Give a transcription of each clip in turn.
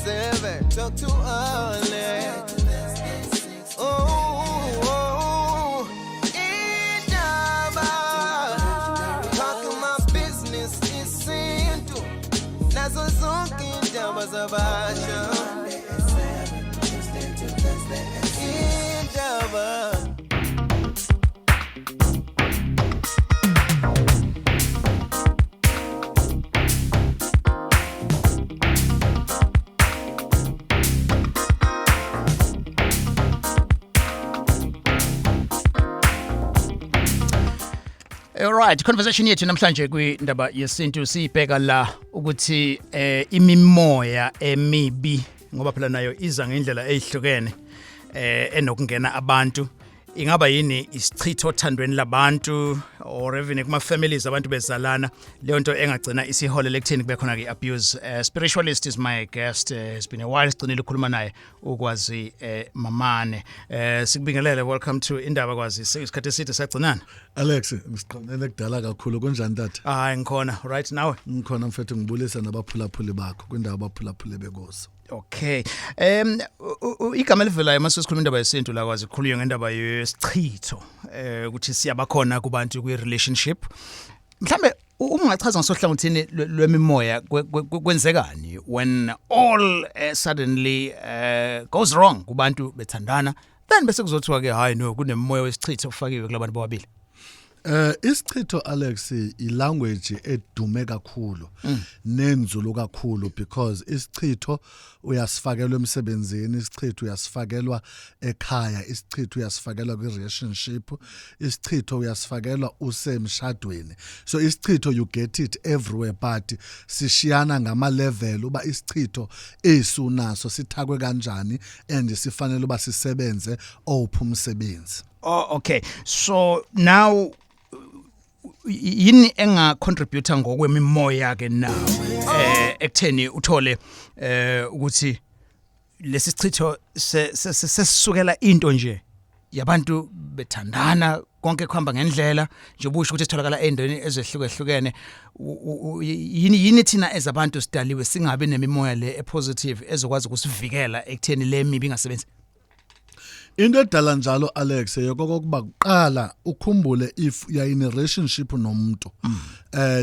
7. Talk to Alex. Oh, oh, indaba. Talk my business isintu. Nazo zonke indaba zabasha. Indaba. Alright, conversation yethu namhlanje kwindaba yesintu siyibheka la ukuthi imimoya emibi, ngoba phela nayo iza ngendlela ezihlukene enokungena abantu, ingaba yini isichitho othandweni labantu or even kuma families abantu bezalana, leyo nto engagcina isiholele ekutheni kube khona ke abuse. Spiritualist is my guest. It's been a while sigcinile ukukhuluma naye, uKwazi Mamane. Sikubingelele, welcome to Indaba, Kwazi. Sekuyisikhathi eside sagcinana. Alex, ngiqonele kudala kakhulu. Kunjani, tata? Hayi, ngikhona right nawe? Ngikhona, mfethu. Ngibulisa nabaphulaphuli bakho kwindawo abaphulaphule bekuzo. Okay, igama elivelayo mase sikhuluma indaba yesintu la, Kwazi, kukhulunywa ngendaba yesichitho, ukuthi siyabakhona kubantu kwi relationship. Mhlambe uma ungachaza ngasohlangothini lwemimoya, kwenzekani when all suddenly goes wrong kubantu bethandana, then bese kuzothiwa ke, hayi no, kunemimoya wesichitho ofakiwe kulabantu bobabili? Isichitho, Alex, ilanguage edume kakhulu nenzulu kakhulu, because isichitho uyasifakelwa emsebenzini, isichitho uyasifakelwa ekhaya, isichitho uyasifakelwa kwi relationship, isichitho uyasifakelwa usemshadweni. So isichitho, you get it everywhere, but sishiyana ngama level uba isichitho esunaso sithakwe kanjani and sifanele uba sisebenze owuphi umsebenzi. Oh, okay. So now yini enga contribute ngokwemimoya ke now ekutheni uthole ukuthi lesi sichitho sesisukela into nje yabantu bethandana, konke kuhamba ngendlela nje, ubusho ukuthi sitholakala endaweni ezehlukehlukene? Yini thina ezabantu sidaliwe singabe nemimoya le epositive ezokwazi ukusivikela ekutheni le mibi ingasebenzi? Into edala njalo, Alex, yokokuba kuqala ukhumbule, if you are in a relationship nomuntu,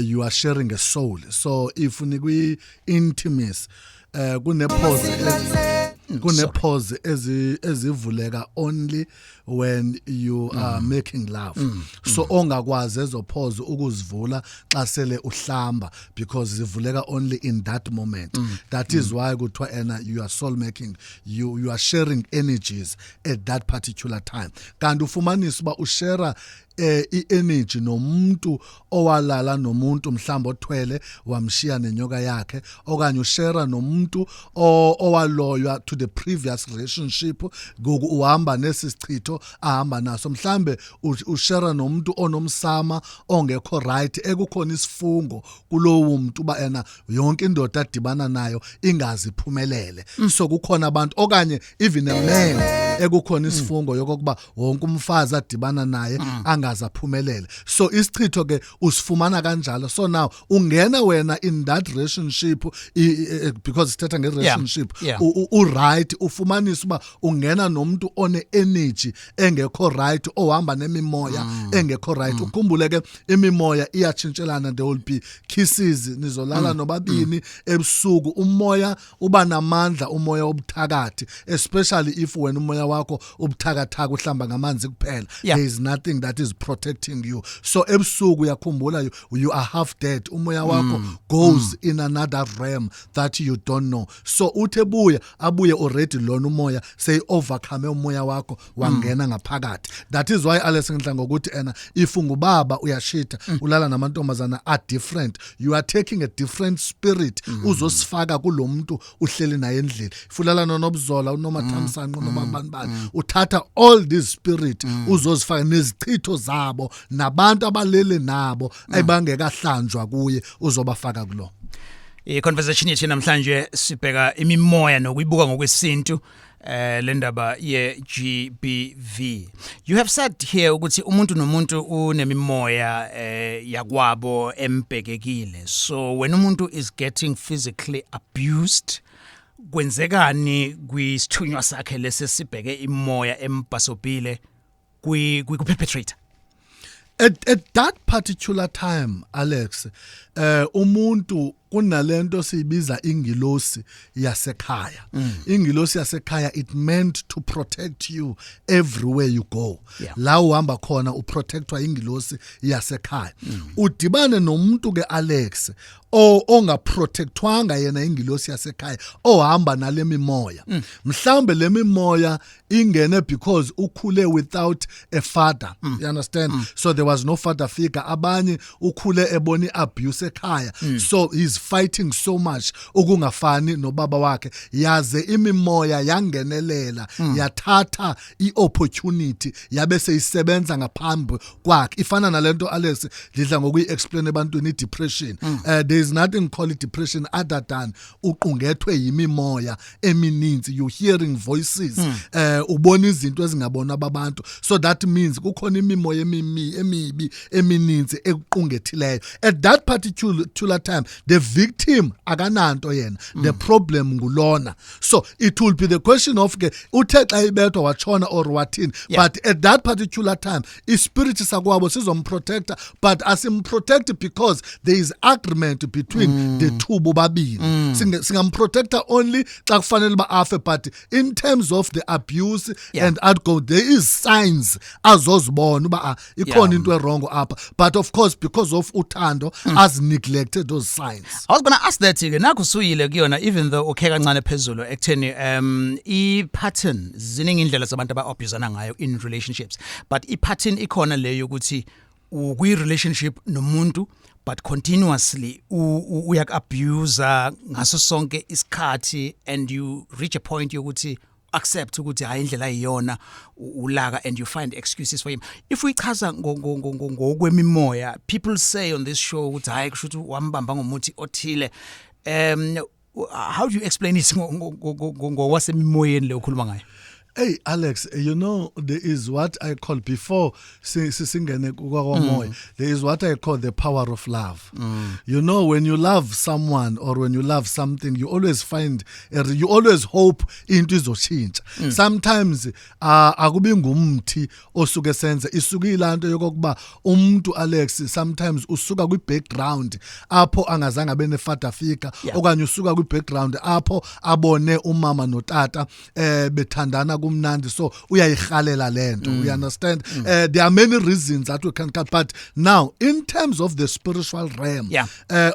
you are sharing a soul. So if nikwi intimacy, kune pores ezivuleka only when you are making love. So ongakwazi ezo pores ukuzivula xa sele uhlamba, because zivuleka only in that moment. That is why kuthiwa ena you are soul making, you are sharing energies at that particular time. Kanti ufumanisa uba ushare i-energy nomuntu owalala nomuntu mhlawumbe othwele, wamshiya nenyoka yakhe, okanye ushare nomuntu owaloywa to the previous relationship, ngoku uhamba nesisichitho ahamba naso. Mhlambe ushare nomuntu onomsama ongekho right, ekukhona isifungo kulowo muntu uba ena yonke indoda adibana nayo ingazi iphumelele. So kukhona abantu, okanye even a man ekukhona isifungo yokokuba wonke umfazi adibana naye angaze aphumelele. So isichitho ke usifumana kanjalo. So now ungena wena in that relationship, because sithetha nge-relationship, u-right, ufumanisa uba ungena nomuntu one energy engekho right, ohamba nemimoya engekho right. Ukhumbule ke, imimoya iyatshintshelana. There will be kisses, nizolala nobabini ebusuku, umoya uba namandla, umoya obuthakathi, especially if wena umoya wakho ubuthakathaka, uhlamba ngamanzi kuphela. There is nothing that is protecting you. So ebusuku, uyakhumbula, you are half dead, umoya wakho goes in another realm that you don't know. So uthe buya, abuye already lona umoya say overcome umoya wakho, wangena ngaphakathi. That is why, Alex, ngidla ngokuthi ena if ungubaba uyashitha, ulala namantombazana are different, you are taking a different spirit uzosifaka kulomuntu uhleli naye endlini. If ulala noNobuzola, uNomathamsanqa, unobabani bani, uthatha all these spirit uzozifaka nezichitho zabo nabantu abalele nabo ayibangekahlanjwa kuye, uzobafaka kulo. I-conversation yethu namhlanje sibheka imimoya nokuyibuka ngokwesintu le ndaba ye GBV. You have said here ukuthi umuntu nomuntu unemimoya yakwabo embhekekile. So when umuntu is getting physically abused, Kwenzekani kwisithunywa sakhe lesi sibheke imoya embhasobhile kwi perpetrator? At that particular time, Alex, umuntu kunalento siyibiza ingilosi yasekhaya. Ingilosi yasekhaya, it meant to protect you everywhere you go. La uhamba khona uprotectwa ingilosi yasekhaya. Udibane nomuntu ke, Alex, o ongaprotectwanga yena ingilosi yasekhaya, ohamba nalemimoya. Mhlawumbe lemimoya ingene because ukhule without a father, you understand? So there was no father figure. Abanye ukhule ebona abuse ekhaya, so he's fighting so much ukungafani nobaba wakhe, yaze imimoya yangenelela, yathatha iopportunity, yabe seyisebenza ngaphambi kwakhe. Ifana nalento, Alex, lidla ngokuyi-explain ebantwini, i-depression. There is nothing called depression other than uqungethwe yimimoya emininzi, you hearing voices, ubona izinto ezingabonwa abantu. So that means kukhona imimoya emibi emininzi ekuqungethileyo. At that particular time, the victim akananto yena, the problem ngulona. So it will be the question of ke uthe xa ibethwa watshona or wathini. But at that particular time, ispirit sakwabo sizomprotecta, but asimprotect because there is agreement between the two bobabili. Singamprotecta only xa kufanele ba afe, but in terms of the abuse and outgo, there is signs azozibona uba ikhona into ewrong apha, but of course, because of uthando, as neglected those signs. I was going to ask that ke, nakho usuyile kuyona, even though ukhe kancane phezulu ekutheni i pattern, ziningi indlela zabantu aba-abusana ngayo in relationships, but i pattern ikhona leyo ukuthi ukwi relationship nomuntu but continuously uyak-abuser ngaso sonke isikhathi, and you reach a point yokuthi accept ukuthi hayi, indlela ayiyona, ulaka and you find excuses for him. If uyichaza ngokwemimoya, people say on this show ukuthi hayi, kusho ukuthi wambamba ngomuthi othile. How do you explain it ngokwasemimoyeni le ukhuluma ngayo? Hey Alex, you know, there is what I call, before singene kwakwamoya, there is what I call the power of love. You know, when you love someone or when you love something, you always find you always hope into izoshintsha. Sometimes akubi ngumthi osuke senze isuke ilanto yokokuba umuntu, Alex, sometimes usuka kwi background apho angazange abe ne father figure, okanye usuka kwi background apho abone umama notata bethandana kumnandi, so uyayihalela lento, you understand? There are many reasons that we can cut, but now in terms of the spiritual realm,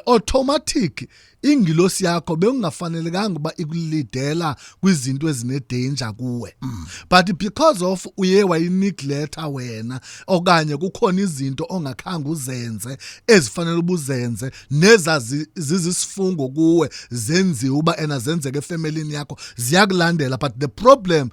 automatic ingilosi yakho bekungafanelekanga uba ikulidela kwizinto ezine danger kuwe, but because of uye wayineglect wena, okanye kukhona izinto ongakhange uzenze ezifanele ubuzenze, nezazi zizisifungo kuwe, zenziwe uba ena zenzeke efamilini yakho, ziyakulandela. But the problem,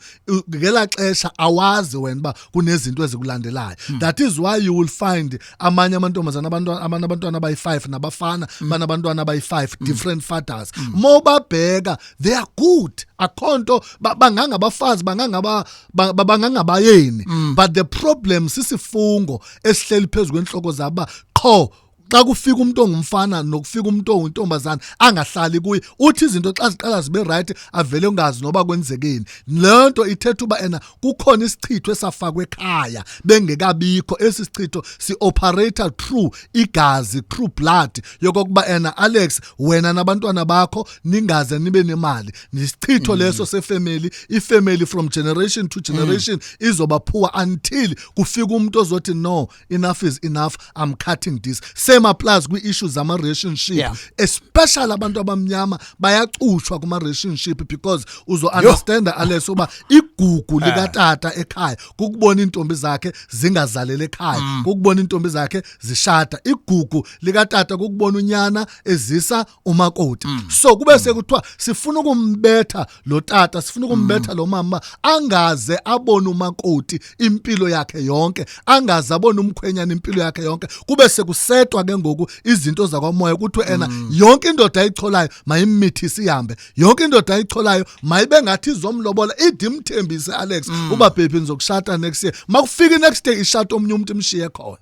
ngela xesha awazi wena uba kunezinto ezikulandelayo. That is why you will find amanye amantombazana, abantwana, abanye abantwana abayi-5, nabafana banabantwana abayi-5, different fathers. Mobabheka, they are good, akhonto bangangabafazi, bangangabayeni, but the problem sisifungo esihleli phezulu kwenhloko zabo qho xa kufika umuntu ongumfana nokufika umuntu oyintombazana angahlali kuye. Uthi izinto xa ziqala zibe right, avele ungazi noba kwenzekeni. Le nto ithetha uba ena kukhona isichitho esafakwe ekhaya bengekabikho. Esi sichitho si-operate through igazi, through blood, yokokuba ena, Alex, wena nabantwana bakho ningaze nibe nemali. Nisichitho leso sefamily. Ifamily from generation to generation izoba poor until kufika umuntu ozothi, "No, enough is enough, I'm cutting this." Same applies kwi-issues zama-relationship. Especially abantu abamnyama bayacushwa kuma-relationship, because uzo understand, Alex, uba igugu likatata ekhaya kukubona iintombi zakhe zingazaleli ekhaya, kukubona iintombi zakhe zishada. Igugu likatata kukubona unyana ezisa umakoti. So kube sekuthiwa sifuna ukumbetha lo tata, sifuna ukumbetha lo mama, angaze abone umakoti impilo yakhe yonke, angaze abone umkhwenyana impilo yakhe yonke. Kube sekusetwa ke ngoku izinto zakwamoya, kuthiwe ena yonke indoda ayicholayo mayimithise ihambe, yonke indoda ayicholayo mayibe ngathi izomlobola, ide imthembise, Alex, uba, "Baby, nizokushata next year." Makufika next day, ishata omnye umuntu, imshiye khona.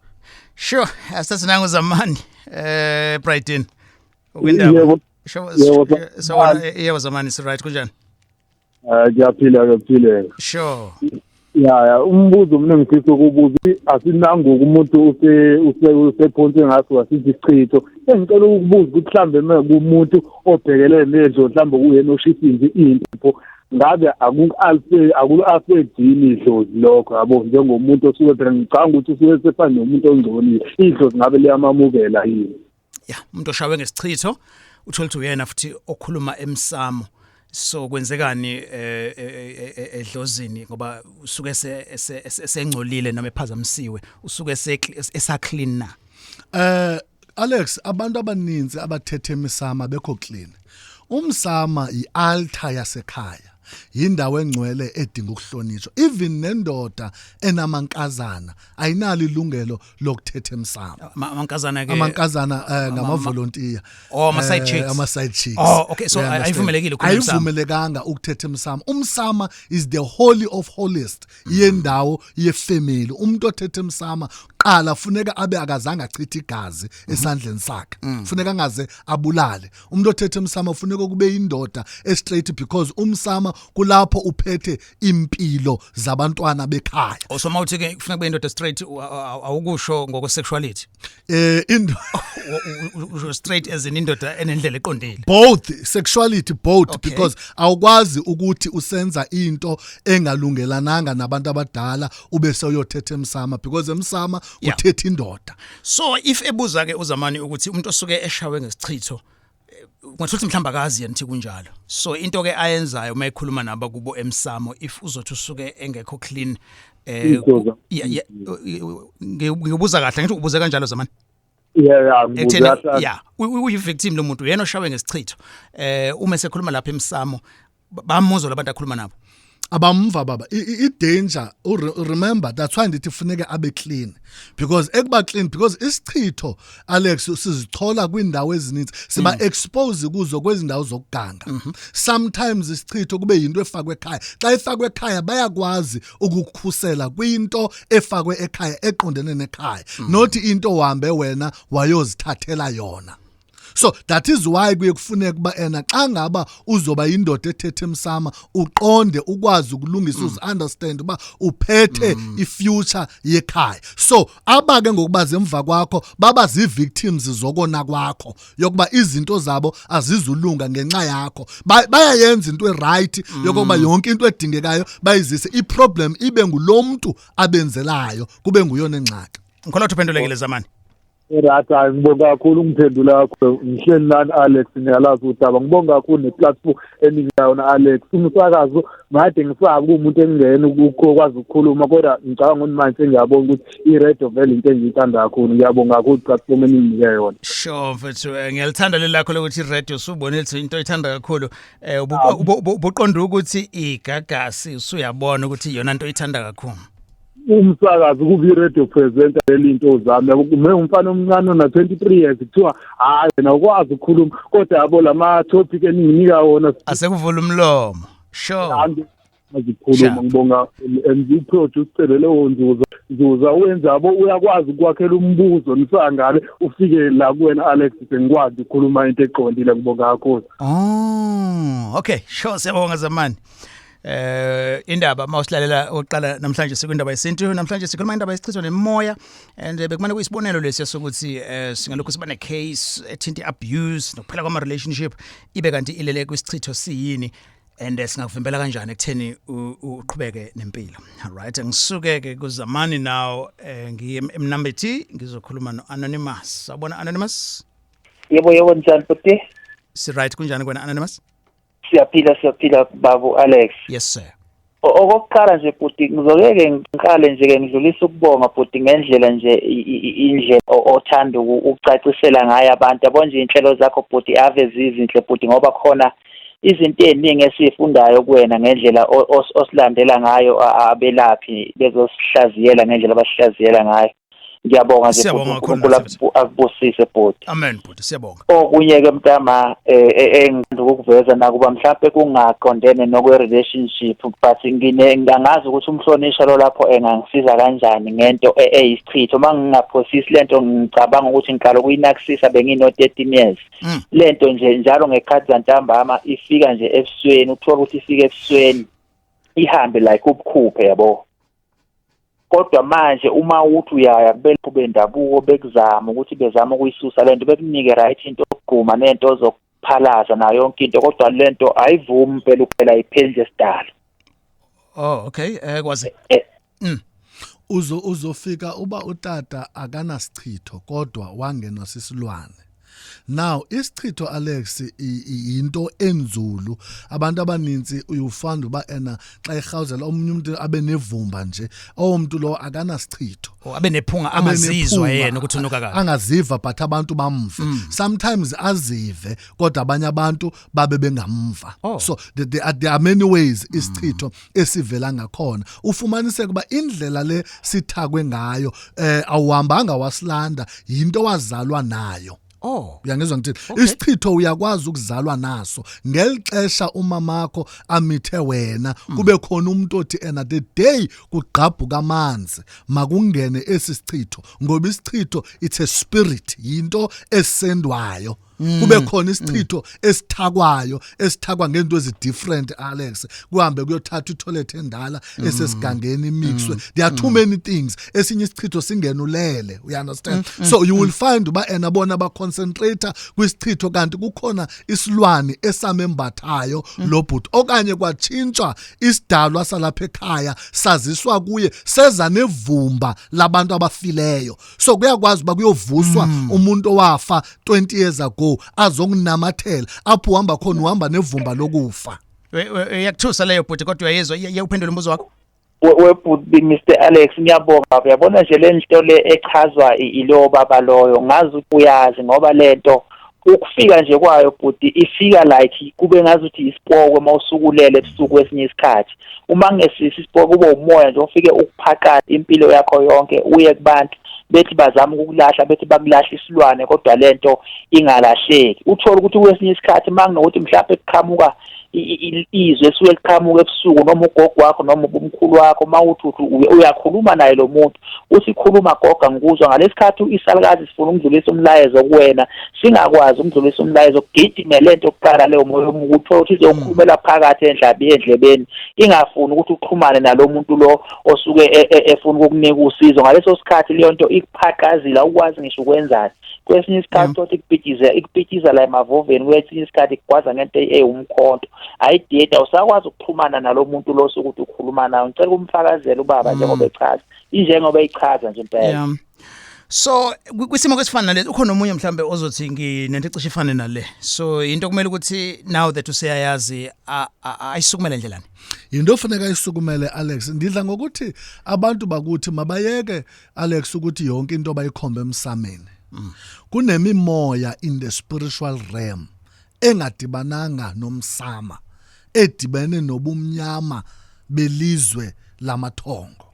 Sure, asasinangu zamani Brighton okwendaba. Yebo. Yebo, Sawona, yebo Zamani, si right, kunjani? Ngiyaphila, ngiyaphila. Sure. Ya, umbuzo mina ngifisa ukubuza, asinanguku umuntu use use usephonse ngaso wasithi isichitho. Engicela ukubuza ukuthi mhlambe kumuntu obhekele nedlo, mhlambe kuyena oshisa impepho, ngabe aku-affect yini idlozi lokho, yabo, njengomuntu osuke, phela ngicabanga ukuthi usuke sefana nomuntu ongcolile, idlozi ngabe liyamamukela yini? Ya, umuntu oshawe ngesichitho, uthola ukuthi uyena futhi okhuluma emsamo, so kwenzekani edlozini? Ngoba usuke sengcolile noma ephazamisiwe, usuke esa clean na? Alex, abantu abaninzi abathethe emisama bekho clean. Umsama ialtar yasekhaya, yindawo engcwele edinga ukuhlonishwa. Even nendoda enamankazana ayinalo ilungelo lokuthetha emsamo. Amankazana ke? Amankazana ngama volunteer. Oh, ama side chicks. Ama side chicks. Oh, okay, so You understand? Ayivumelekile ukukhuluma emsamo. Ayivumelekanga ukuthetha emsamo. Umsama is the holy of holiest yendawo yefamily. Umuntu othethe emsama qala funeka abe akazange achithe igazi esandleni sakhe, funeka angaze abulale. Umuntu othethe emsama funeka kube indoda e-straight, because umsama kulapho uphethe impilo zabantwana bekhaya. Oh, so mawuthi ke kufuneka kube indoda straight, awukusho ngokwe sexuality? Into Usho straight as in indoda enendlela eqondile? Both, sexuality, both. Because awukwazi ukuthi usenza into engalungelananga nabantu abadala ube seyothetha emsama, because emsama uthetha indoda. So if ebuza ke uZamani ukuthi umuntu osuke eshawe ngesichitho, ungathola ukuthi mhlawumbe akazi yena ukuthi kunjalo, so into ke ayenzayo uma ekhuluma nabo kubo emsamo, if uzothi usuke engekho clean, Intoza. Yeah, ngibuza kahle, ngithi ubuze kanjalo, Zamani? Yeah, ekutheni ngibuza. Ya, uyi-victim lo muntu, uyena oshawe ngesichitho, uma esekhuluma lapha emsamo, bamuzwa labantu akhuluma nabo? Abamva baba. I-danger, remember, that's why ndithi funeka abe clean, because ekuba clean, because isichitho, Alex, sizichola kwindawo ezininzi, siba expose kuzo kwezindawo zokuganga. Sometimes isichitho kube yinto efakwe ekhaya. Xa ifakwe ekhaya, bayakwazi ukukukhusela kwinto efakwe ekhaya eqondene nekhaya, not into uhambe wena wayozithathela yona. So that is why kuye kufuneka ukuba ena xa ngaba uzoba indoda ethethe emsama, uqonde, ukwazi ukulungisa, uzi understand uba uphethe ifuture yekhaya. So abake ngokuba zemva kwakho baba zii-victims zokona kwakho, yokuba izinto zabo azizulunga ngenxa yakho. Bayayenza into eright yokuba yonke into edingekayo bayizise, iproblem ibe ngulo muntu abenzelayo, kube nguyona engxaki. Ngikholwa ukuthi uphendulekile, Zamani. Right, hayi, ngibonga kakhulu ungiphendula kakhulu. Ngihleli nani, Alex, ngiyalazi udaba. Ngibonga kakhulu neplatform enikayona, Alex. Umsakazo ngade ngisaba kuwumuntu engingena ukwazi ukukhuluma, kodwa ngicabanga ukuthi manje sengiyabona ukuthi i-radio vele into engiyithanda kakhulu. Ngiyabonga kakhulu platform eninginike yona. Sure mfethu, ngiyalithanda leli lakho lokuthi i-radio usubonile ukuthi into oyithanda kakhulu. Ubuqonda ukuthi igagasi, usuyabona ukuthi iyona nto oyithanda kakhulu. Umsakazo kuba i-radio presenter leli into zami, yabo, kume umfana omncane ona 23 years, kuthiwa hayi wena ukwazi ukukhuluma, kodwa yabo lama topic eninginika wona. Asekuvula umlomo. Sure. Azikhuluma. Sharp. Ngibonga MZ producer leyo Nzuza, Nzuza wenza, yabo, uyakwazi ukwakhela umbuzo nisangale ufike la kuwena, Alex, sengikwazi ukukhuluma into eqondile. Ngibonga kakhulu. Oh, okay. Sure, siyabonga, Zamani. Indaba mawusilalela oqala namhlanje, sikwindaba yesintu. Namhlanje sikhuluma indaba yesichitho nemoya, and bekumane kuyisibonelo lesi sokuthi singalokhu siba ne case ethinta abuse nokuphela kwama relationship, ibe kanti ilele kwisichitho siyini, and singakuvimbela kanjani ekutheni uqhubeke nempilo. Alright, ngisuke ke kuZamani now, ngiye eMnambithi, ngizokhuluma no Anonymous. Sawubona, Anonymous. Yebo, njani bhuti? Si right, kunjani kwena, Anonymous? Siyaphila, siyaphila babu Alex. Yes sir. Okokuqala nje bhuti, ngizoke-ke ngiqale nje-ke ngidlulise ukubonga bhuti ngendlela nje indlela othanda ukucacisela ngayo abantu, yabo nje, iy'nhlelo zakho bhuti ave zizinhle bhuti, ngoba khona izinto ey'ningi esiyifundayo kuwena ngendlela osilandela ngayo abelaphi bezosihlaziyela ngendlela abasihlaziyela ngayo. Ngiyabonga nje Siyabonga bhuti, kakhulu, uNkulunkulu Nathi. akubusise bhuti. Amen bhuti, siyabonga. Okunye ke mntama, engithanda ukukuveza nakuba mhlawumbe kungaqondene nokwe relationship, but ngine ngangazi ukuthi umhlonisha lo lapho engangisiza kanjani ngento eyisichitho. Uma ngingaphosisi lento, ngicabanga ukuthi ngiqala ukuyinakisisa bengino 13 years. Lento nje njalo ngekhathi zantambama ifika nje ebusweni, uthola ukuthi ifika ebusweni ihambe like ubukhuphe, yabo. Kodwa manje uma uthi uyaya kubelaphi bendabuko, bekuzama ukuthi bezama ukuyisusa lento, bekunike right into yokugquma nento zokuphalaza nayo yonke into, kodwa lento ayivumi phela ukuphela, ipheli nje sidalo. Oh, okay, kwazi. Uzofika uba utata akanasichitho kodwa wangenwa sisilwane. Now isichitho, Alex, into enzulu. Abantu abaninzi uyufanda uba ena xa irhawuzela omunye umuntu abe nevumba nje, owo muntu lo akanasichitho. Oh, abe nephunga Abe angazizwa nephunga, yena ukuthi unuka kabi. Angaziva, but abantu bamve. Sometimes azive kodwa abanye abantu babe bengamva. So there are many ways isichitho esivela ngakhona. Ufumaniseke kuba indlela le sithakwe ngayo, awuhambanga wasilanda, yinto wazalwa nayo. Uyangizwa ngithini? Isichitho uyakwazi ukuzalwa naso. Ngelixesha umamakho amithe wena, kube khona umuntu othi ena the day kugqabhuka amanzi makungene esi sichitho, ngoba isichitho it's a spirit, yinto esendwayo. Kube khona isichitho esithakwayo, esithakwa ngento ezi different, Alex, kuhambe kuyothatha itoilet endala esesigangeni, imixwe. There are too many things. Esinye isichitho singenulele, you understand? So you will find uba ena bona ba concentrate kwisichitho kanti kukhona isilwane esamembathayo lo bhuti, okanye kwatshintshwa isidalwa salapha ekhaya, saziswa kuye, seza nevumba labantu abafileyo. So kuyakwazi uba kuyovuswa umuntu owafa 20 years ago, azokunamathela apho uhamba khona, uhamba nevumba lokufa. Iyakuthusa leyo bhuti, kodwa uyayizwa, iyawuphendula umbuzo wakho. Webhuti Mr Alex, ngiyabonga. Uyabona nje le nto le echazwa ilo baba loyo, ngazi ukuthi uyazi, ngoba lento ukufika nje kwayo bhuti, ifika like kube ngazuthi isipoko mawusukulele ebusuku. Kwesinye isikhathi uma kungesisi isipoko, kube umoya nje ofike ukuphaqala impilo yakho yonke. Uye kubantu bethi bazama ukukulahla, bethi bakulahla isilwane, kodwa lento ingalahleki. Uthole ukuthi kwesinye isikhathi uma kunokuthi mhlawumbe kuqhamuka izwe esuke liqhamuka ebusuku, noma ugogo wakho noma ubumkhulu wakho, uma uthi uyakhuluma naye lo muntu, uthi, "Khuluma gogo, ngikuzwa." Ngalesikhathi isalukazi sifuna ukudlulisa umlayezo kuwena, singakwazi ukudlulisa umlayezo, kugijime lento kuqala, leyo moya omubi. Uthola ukuthi izokhulumela phakathi endlabi endlebeni, ingafuni ukuthi uxhumane nalo muntu lo osuke efuna ukukunika usizo. Ngaleso sikhathi leyo nto ikuphaqazile, awukwazi ngisho ukwenzani. Kwesinye isikhathi uthi ikupitshiza, ikupitshiza la emavoveni, kwesinye isikhathi ikugwaza ngento ewumkhonto, ayideda, awusakwazi ukuxhumana nalo muntu lo osuke ukhuluma naye. Ngicela ukumfakazela ubaba njengoba echaza, injengoba eyichaza nje impela. Yeah. So kwisimo kwesifana nale, ukhona omunye mhlambe ozothi nginento ecishe ifane nale. So into kumele ukuthi now that useyayazi ayisukumele ndlelani? Yinto ofuneka isukumele, Alex. Ndidla ngokuthi abantu bakuthi mabayeke, Alex, ukuthi yonke into bayikhombe emsameni. Kunemimoya in the spiritual realm engadibananga nomsama, edibene nobumnyama belizwe lamathongo,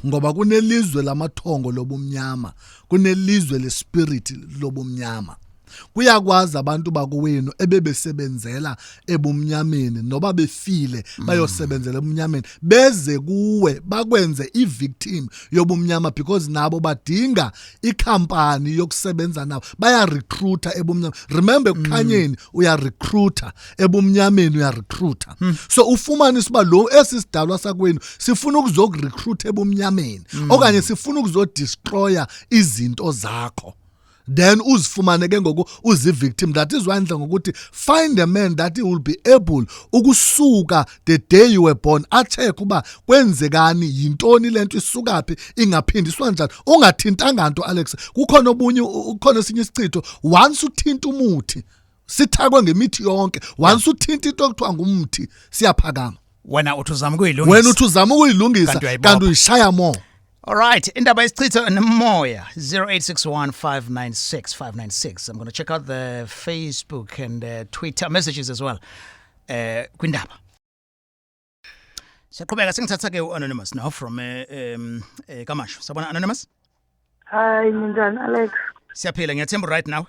ngoba kunelizwe lamathongo lobumnyama, kunelizwe lespirit lobumnyama. Kuyakwazi abantu bakowenu ebebesebenzela ebumnyameni, noba befile, bayosebenzela ebumnyameni, beze kuwe bakwenze i-victim yobumnyama, because nabo badinga ikhampani yokusebenza nabo, baya recruita ebumnyama. Remember, ekukhanyeni uya recruita, ebumnyameni uya recruita. So ufumanisa uba lo esisidalwa sakwenu sifuna ukuzokurecruit ebumnyameni okanye sifuna ukuzodestroya izinto zakho, then uzifumane ke ngoku uzi-victim. That is why ndidla ngokuthi find a man that he will be able ukusuka the day you were born, acheck uba kwenzekani, yintoni lento, isukaphi, ingaphindiswa njani, ungathintanga nto. Alex, kukhona obunye, kukhona esinye isichitho, once uthinta umuthi, sithakwe ngemithi yonke, once uthinta into ekuthiwa ngumthi, siyaphakama. Wena uthi uzama ukuyilungisa. Wena uthi uzama ukuyilungisa, Kanti uyayibopha. Kanti uyishaya more. All right, indaba isichitho nomoya, 0861596596. I'm going to check out the Facebook and Twitter messages as well. Kwindaba. Siyaqhubeka, sengithatha ke uanonymous now from Kamasho. Sabona, anonymous? Hayi, ninjani Alex? Siyaphila, ngiyathemba right now.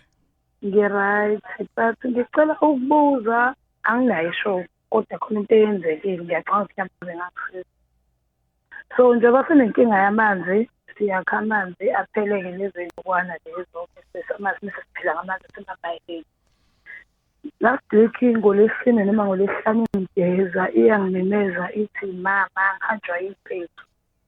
Ngi-right, but ngicela ukubuza, anginayo ishow kodwa khona into eyenzekile, ngiyacabanga ukuthi mhlawumbe ngakusiza. So njengoba sinenkinga yamanzi, siyakha amanzi apheleke nezinsukwana lezo, bese amanzi siphila ngamanzi asemabhayibheli. Last week ngoLwesine noma ngoLwesihlanu ngigeza, iyangimemeza ithi mama ngihanjwa impethu,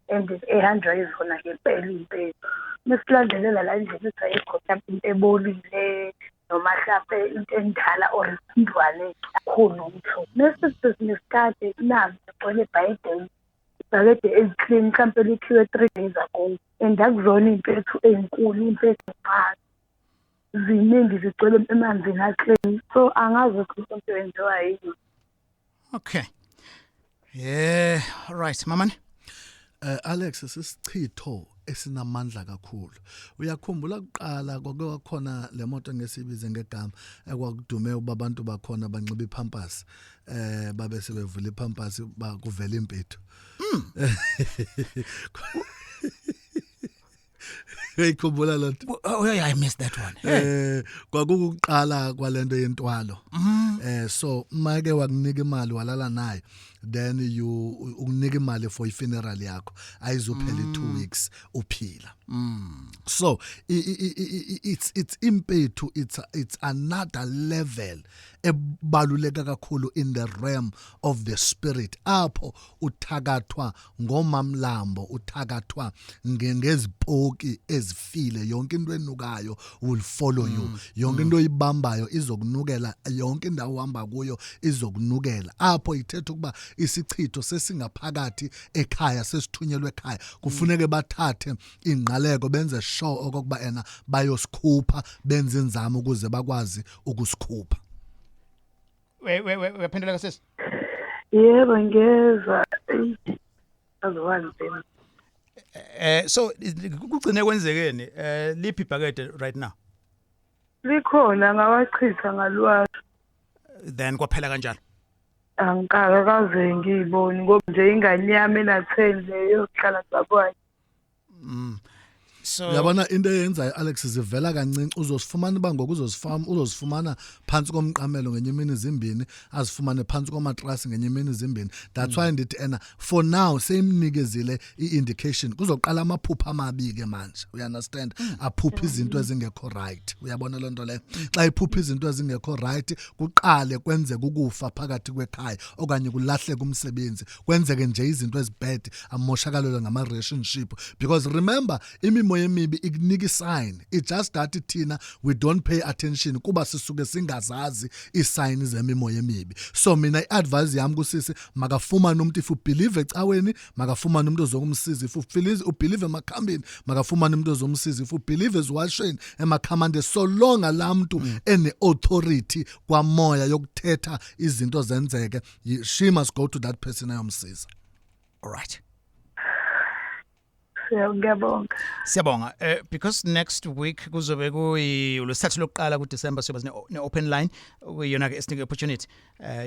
and ehanjwa yizona ngempela iy'mpethu. Mesilandelela la endlini ithi ayikho mhlawumpe into ebolile noma mhlampe into endala or isindwane, akukho lutho. Mesithi sinesikade nazi sigcwele ebhayideni, ibhakede eli-clean mhlampe likhiwe 3 days ago, and akuzona iy'mpethu ey'nkulu, iy'mpethu ey'ncane, ziningi zigcwele emanzini a-clean. So angazi ukuthi into yenziwa yini. Okay. Yeah, right, mamani. Alex, sisichitho esinamandla kakhulu. Uyakhumbula kuqala kwake kwakhona le moto ngesibize ngegama ekwakudume uba abantu bakhona banxiba ipampers, babe sebevula ipampers bakuvela impethu. Uyikhumbula lonto? Oh yeah, I missed that one. Hey. Kwakukuqala kwalento yentwalo. So make wakunika imali walala naye, then you ukunika imali for ifuneral yakho, ayizophela i2 weeks uphila. So it's impethu, it's another level ebaluleka kakhulu in the realm of the spirit, apho uthakathwa ngomamlambo, uthakathwa ngezipoki ezifile. Yonke into enukayo will follow you, yonke into oyibambayo izokunukela, yonke indawo ohamba kuyo izokunukela. Apho ithetha ukuba isichitho sesingaphakathi ekhaya, sesithunyelwe ekhaya. Kufuneke bathathe ingqaleko, benze sure okokuba ena bayosikhupha, benze inzamo ukuze bakwazi ukusikhupha. We we we uyaphenduleka, sisi? Yebo, ngiyezwa. Eyi, azowanzima. So kugcine kwenzekeni? Liphi ibhakede right now? Likhona, ngawachitha ngalwazi. Then kwaphela kanjalo. Angikakaze ngiyibone ngoba nje ingane yami ena-10 leyo yokuhlala sakwakhe. So Uyabona into eyenzayo, Alex, zivela kancinci. Uzosifumana uba ngoku uzozifama, uzozifumana phantsi komqamelo ngenye imini zimbini, azifumane phantsi komatrasi ngenye imini zimbini. That's why ndithi ena for now seyimnikezile i-indication. Kuzoqala amaphupha amabi ke manje, you understand? Aphupha izinto ezingekho right, uyabona loo nto leyo? Xa iphupha izinto ezingekho right, kuqale kwenzeka ukufa phakathi kwekhaya okanye kulahleke umsebenzi, kwenzeke nje izinto ezibad, amoshakalelwe ngama-relationship, because remember, imimoya emibi ikunika isign. It's just that thina we don't pay attention kuba sisuke singazazi isign zemimoya emibi. So mina i-advice yami kusisi, makafumane umuntu. If ubelieve ecaweni, makafumane umuntu ozokumsiza. If ubelieve emakhambini, makafumane umuntu ozomsiza. If ubelieve eziwasheni, emakhamande, so long la muntu ene-authority kwamoya yokuthetha izinto zenzeke, she must go to that person ayomsiza. All right. Ngiyabonga. Siyabonga. Because next week kuzobe kuyi ulwesithathu lokuqala kuDecember, siyoba ne open line, kuyona ke esinike opportunity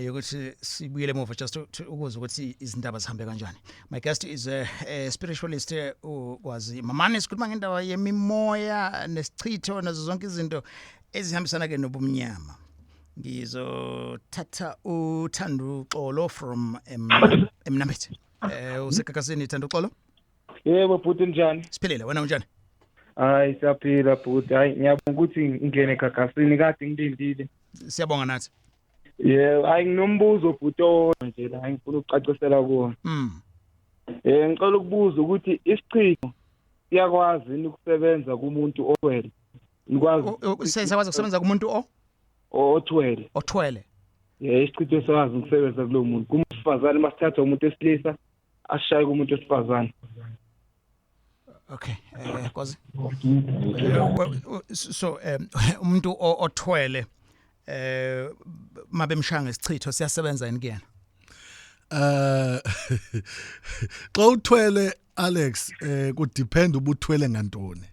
yokuthi sibuyele emuva just ukuze ukuthi izindaba zihambe kanjani. My guest is a spiritualist, uKwazi Mamane. Sikhuluma ngendaba yemimoya nesichitho nazo zonke izinto ezihambisana ke nobumnyama. Ngizothatha uThando Xolo from Emnambithi. Usegagasini, Thando Xolo? Yebo bhuti, njani? Siphilile, wena unjani? Hayi, siyaphila bhuti. Hayi, ngiyabonga ukuthi ngingene egagasini, kade ngilindile. Siyabonga nathi. Yebo, hayi, nginombuzo bhuti owodwa nje la ngifuna ukucacisela kuwona. Ngicela ukubuza ukuthi isichitho siyakwazi yini ukusebenza kumuntu othwele? Nikwazi Siyakwazi ukusebenza kumuntu o othwele. Othwele. Isichitho siyakwazi ukusebenza kulo muntu. Kumuntu wesifazane masithatha umuntu wesilisa asishaye kumuntu wesifazane. Okay, Kwazi. So umuntu othwele mabemshaya ngesichitho, siyasebenza yini kuyena? Xa uthwele, Alex, ku depend ubuthwele ngantoni.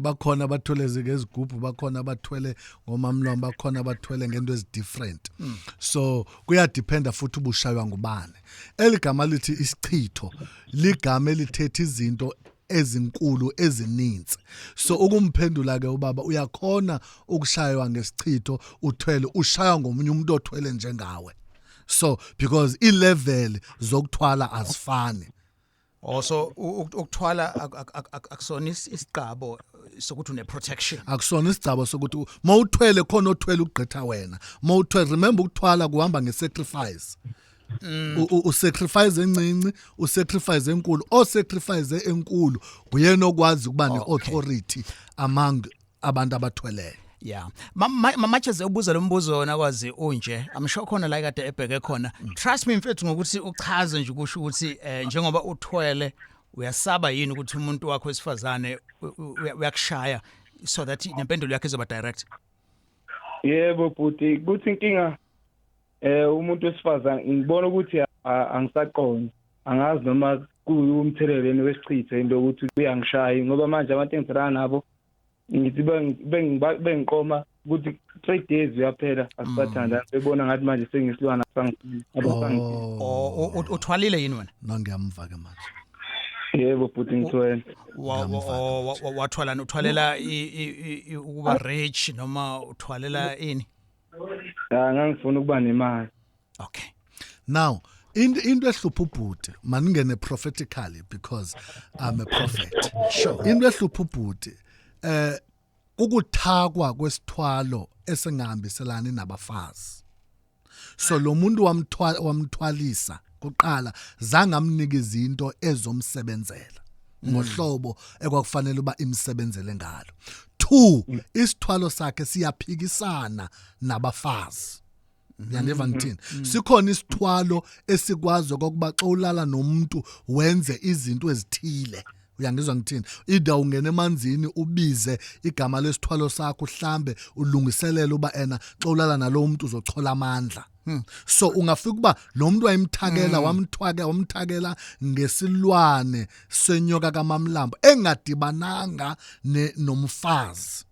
Bakhona abathwele ngezigubhu, bakhona abathwele ngomamlombo, bakhona abathwele ngento ezi different. So kuya dependa futhi ubushaywa ngubani. Eligama lithi isichitho ligama elithetha izinto. ezinkulu ezininzi. So ukumphendula ke ubaba, uyakhona ukushaywa ngesichitho uthwele, ushaywa ngomunye umuntu othwele njengawe, so because i-level zokuthwala azifani. Also ukuthwala akusona isiqabo sokuthi une protection. Akusona isigcabo sokuthi mawuthwele khona othwele ukugqitha wena. Mawuthwele, remember, ukuthwala kuhamba ngesacrifice. Usacrifice encinci, usacrifice enkulu. Osacrifice enkulu uyena okwazi ukuba neauthority among abantu abathweleyo. Yeah, Mamacheze ubuza lo mbuzo wona kwazi unje, I'm sure khona la kade ebheke khona. Trust me, mfethu, ngokuthi uchaze nje kusho ukuthi njengoba uthwele, uyasaba yini ukuthi umuntu wakho wesifazane uyakushaya, so that nempendulo yakhe izoba direct. Yebo bhuti, kuthi inkinga umuntu wesifazane ngibona ukuthi angisaqondi, angazi noma kuyumtheleleni wesichitho into yokuthi uyangishaya, ngoba manje abantu engithandana nabo ngithi bengiqoma ukuthi 3 days uyaphela asisathandana, bebona ngathi manje sengisilwana abasangi. Oh, uthwalile yini wena? Nangiyamva ke manje. Yebo bhuti, ngithwele. Wathwala, uthwalela ukuba rich noma uthwalela ini? Ah, ngangifuna ukuba nemali. Okay. Now into ehlupha ubhuti, maningene prophetically because I'm a prophet. Into ehlupha ubhuti ukuthakwa kwesithwalo esingahambiselani nabafazi. So lo muntu wamthwala, wamthwalisa kuqala, zangamnika izinto ezomsebenzela ngohlobo ekwakufanele uba imsebenzele ngalo. Two, isithwalo sakhe siyaphikisana nabafazi. Uyandiva ngithini? Sikhona isithwalo esikwazi okokuba xa ulala nomuntu wenze izinto ezithile. Uyangizwa ngithini? Either ungena emanzini, ubize igama lesithwalo sakho, uhlambe, ulungiselele uba ena xa ulala nalowo muntu uzochola amandla. So ungafika uba lo muntu wayemthakela, wamthwake, wamthakela ngesilwane senyoka kamamlambo engadibananga nomfazi.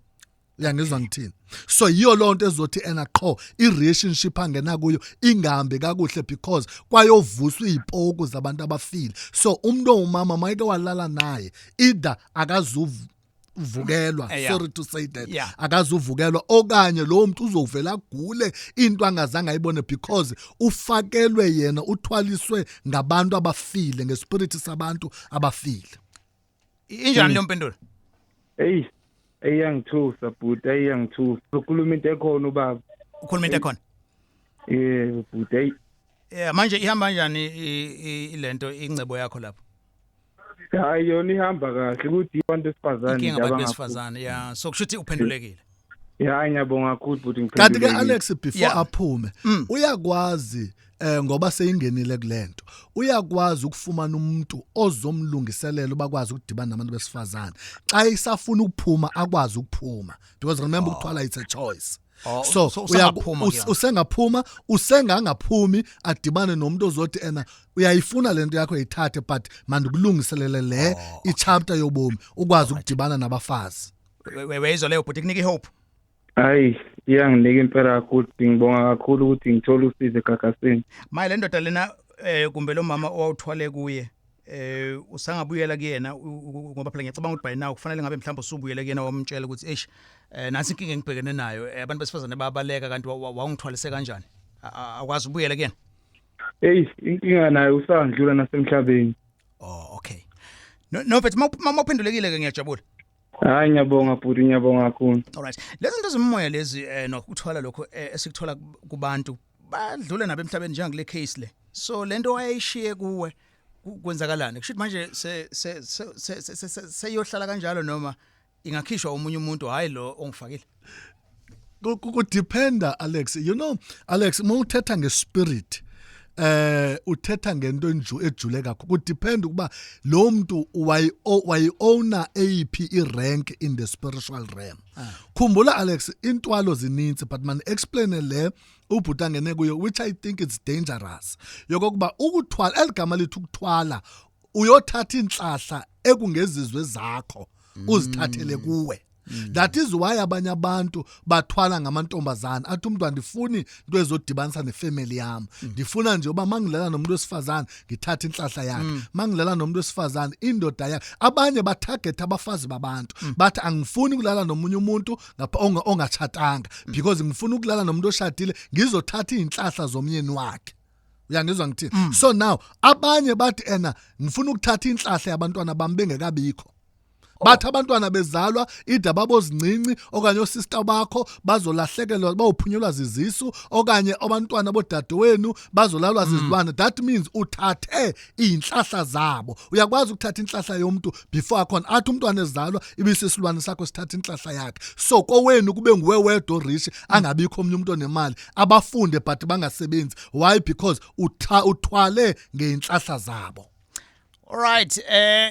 Uyangizwa ngithini? So yiyo lonto ezothi ena qho i-relationship angena kuyo ingahambi kakuhle, because kwayovuswa izipoku zabantu abafile. So umuntu owumama mayike walala naye, either akazuvukelwa, sorry to say that, akazuvukelwa, okanye lo muntu uzovela agule into angazange ayibone, because ufakelwe yena, uthwaliswe ngabantu abafile, ngespirit sabantu abafile. Injani leyo mpendulo? Hey, eyangithusa bhuti, eyangithusa. Ukhuluma into ekhona ubaba. Ukhuluma into ekhona. Yebo bhuti, hey. Yeah, manje ihamba kanjani ilento, ingcebo yakho lapho? Hayi, yona ihamba kahle, ukuthi abantu besifazane Inkinga abantu besifazane, yeah. So kusho ukuthi uphendulekile. Ya, ngiyabonga kakhulu bhuti. Kanti ke Ngiphendulekile. Alex, before aphume, uyakwazi ngoba seyingenile kulento, uyakwazi ukufumana umuntu ozomlungiselela bakwazi ukudibana nabantu besifazane. Xa isafuna ukuphuma, akwazi ukuphuma, because remember, ukuthwala it's a choice. Oh, So so usengaphuma kuyona. Usengaphuma, usengangaphumi, adibane nomuntu ozothi ena uyayifuna lento yakho, ithathe, but mandikulungiselele le ichapter yobomi, ukwazi ukudibana nabafazi. Weyizwa leyo bhuti, kunika ihope? Hayi, iyanginika impela kakhulu. Ngibonga kakhulu ukuthi ngithola usizo egagasini. Maye, le ndoda lena kumbe lo mama owawuthwale kuye, usangabuyela kuyena? Ngoba phela ngiyacabanga ukuthi by now kufanele ngabe mhlawumbe usubuyele kuyena, wamtshela ukuthi eish, nasi inkinga engibhekene nayo, abantu besifazane bayabaleka, kanti wawungithwalise kanjani? Akwazi ubuyele kuyena? Hey, inkinga nayo usandlula nasemhlabeni. Oh, okay. No, but mawuphendulekile ke, ngiyajabula. Hayi, ngiyabonga bhuti, ngiyabonga kakhulu. Alright, lezi zinto zemoya lezi nokuthwala lokho esikuthola kubantu badlule nabo emhlabeni, njengakule case le. So lento wayishiye kuwe, kwenzakalani? Kusho ukuthi manje se se se- se- se- se- seyohlala kanjalo noma ingakhishwa omunye umuntu, hayi lo ongifakile? Kudependa, Alex. You know, Alex, mawuthetha ngespirit, uthetha ngento ejule kakhulu. Kudepend ukuba lo muntu wayi owner eyiphi irank in the spiritual realm. Khumbula Alex, intwalo zininzi, but man explain le ubhuti angene kuyo, which I think it's dangerous, yokokuba ukuthwala, eligama lithi ukuthwala, uyothatha inhlahla ekungezizwe zakho, uzithathele kuwe. That is why abanye abantu bathwala ngamantombazana, athi umuntu, "Andifuni into ezodibanisa nefamily yami, ndifuna nje uba mangilala nomuntu wesifazane ngithathe inhlahla yakhe, mangilala nomuntu wesifazane indoda yakhe." Abanye batarget abafazi babantu, bathi, "Angifuni ukulala nomunye umuntu ngapha ongatshatanga because ngifuna ukulala nomuntu oshadile, ngizothatha izinhlahla zomyeni wakhe." Uyangizwa ngithini? So now abanye bathi ena, "Ngifuna ukuthatha inhlahla yabantwana bami bengekabikho." Bathi abantwana bezalwa ida babozincinci okanye osista bakho bazolahlekelwa, bawuphunyelwa zizisu, okanye abantwana bodadewenu bazolalwa zizilwane. That means uthathe izinhlahla zabo. Uyakwazi ukuthatha inhlahla yomuntu before akhona, athi umntwana ezalwa ibisisilwane sakho sithatha inhlahla yakhe, so kowenu kube nguwe wedwa orich, angabikho omnye umuntu onemali, abafunde but bangasebenzi. Why? Because uthwale ngeinhlahla zabo. Alright,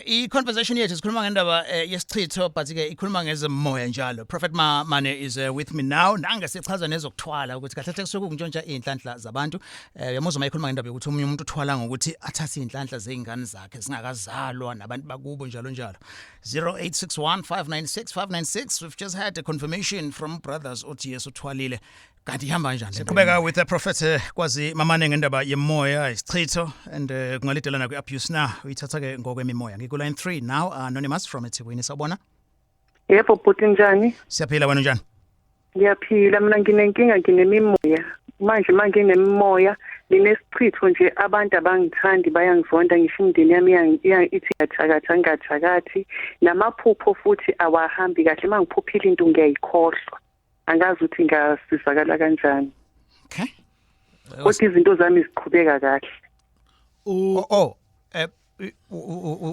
i conversation yethu sikhuluma ngendaba yesichitho, but ke ikhuluma ngezemoya njalo. Prophet Mane is with me now. Nange sichaza nezokuthwala ukuthi kahle kahle kusuke ukuntshontsha inhlanhla zabantu. Yamuzwa mayikhuluma ngendaba yokuthi omunye umuntu uthwala ngokuthi athathe inhlanhla zeingane zakhe singakazalwa nabantu bakubo, njalo njalo. 0861596596. We've just had a confirmation from brothers othi yes, uthwalile. Kanti ihamba kanjani? Siqhubeka with the Prophet Kwazi Mamane ngendaba yemoya, isichitho and kungaleadela na kwi-abuse na uyithatha ke ngokwemimoya. Ngiku line 3 now, anonymous from eThekwini. Sawubona. Yebo bhuti, njani? Siyaphila, wena njani? Ngiyaphila mina, nginenkinga, nginemimoya. Manje manginemimoya, nginesichitho nje, abantu abangithandi, bayangizonda, ngisho imindeni yami ithi ngiyathakatha, ngingathakathi. Namaphupho futhi awahambi kahle, mangiphuphile into ngiyayikhohlwa. Angazi ukuthi ngasizakala kanjani. Kodwa izinto zami ziqhubeka kahle. Oh,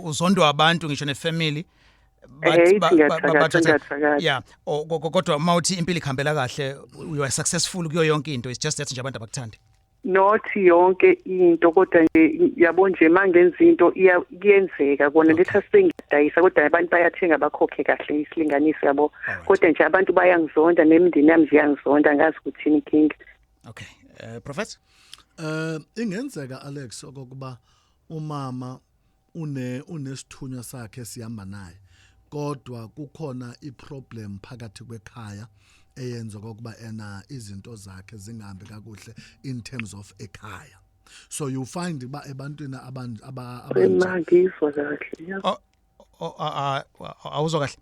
uzondwa abantu ngisho nefamily. Ithi ngiyathakatha, ngiyathakatha. Yeah, kodwa mawuthi impilo ikhambela kahle, you are successful kuyo yonke into, it's just that nje abantu abakuthandi. Not yonke into, kodwa nje yabo nje mangenza into kuyenzeka kona. Letha sengiyadayisa, kodwa abantu bayathenga, bakhokhe kahle isilinganiso, yabo. Kodwa nje abantu bayangizonda, nemindeni yami nje iyangizonda, angazi ukuthi yini inkinga. Okay, Prophet. Ingenzeka, Alex, okokuba umama unesithunywa sakhe sihamba naye, kodwa kukhona iproblem phakathi kwekhaya eyenza kokuba ena izinto zakhe zingahambi kakuhle in terms of ekhaya. So you find ba ebantwini abanje Ngizwa kahle ya. Oh, awuzwa kahle?